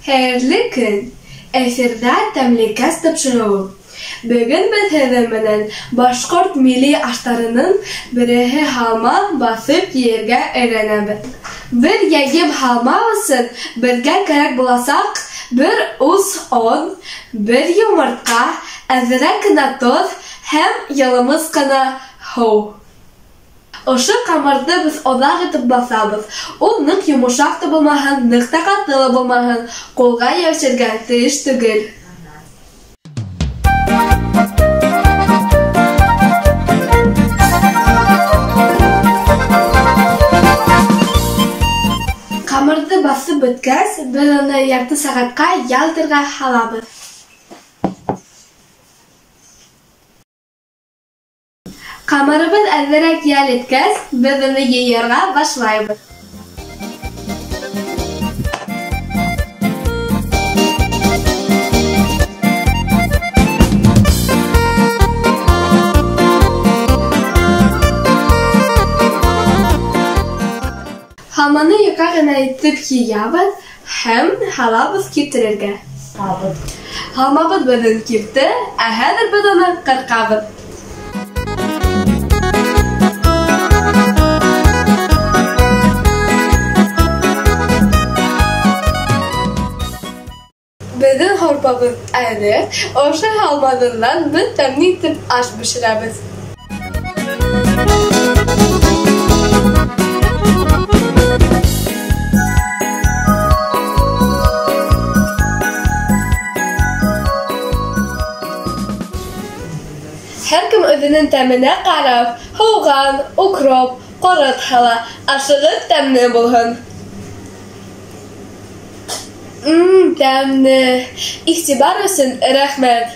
Хәйерле көн! Эфирҙа «Тәмлекәс» тапшырыуы. Бөгөн беҙ һеҙҙең менән башҡорт милли аштарының береһе һалма баҫып йыйырға өйрәнәбеҙ. Бер йәйем һалма өсөн беҙгә кәрәк буласаҡ бер ус он, бер йомортҡа, әҙерәк кенә тоҙ һәм йылымыс ҡына һыу. Ошо ҡамырҙы беҙ оҙаҡ итеп баҫабыҙ. Ул ныҡ йомшаҡ та булмаһын, ныҡ та ҡаты ла булмаһын, ҡулға йәбешергә тейеш түгел. Ҡамырҙы баҫып бөткәс, беҙ уны ярты сәғәткә ял итергә һалабыҙ. Ҡамырыбыҙ әҙерәк ял иткәс, беҙ уны йыйырға башлайбыҙ. Һалманы йоҡа ғына итеп йыябыҙ һәм һалабыҙ киптерергә. Һалмабыҙ беҙҙең кипте, ә хәҙер беҙ уны ҡырҡабыҙ. Беҙҙең һорпабыҙ әҙер, ошо һалмаҙынан беҙ тәмле итеп аш бешерәбеҙ. Һәр кем үҙенең тәменә ҡарап, һыуған, укроп, ҡорот һала, ашығыҙ тәмле булһын. Тәмле. Иғтибар өсөн рәхмәт.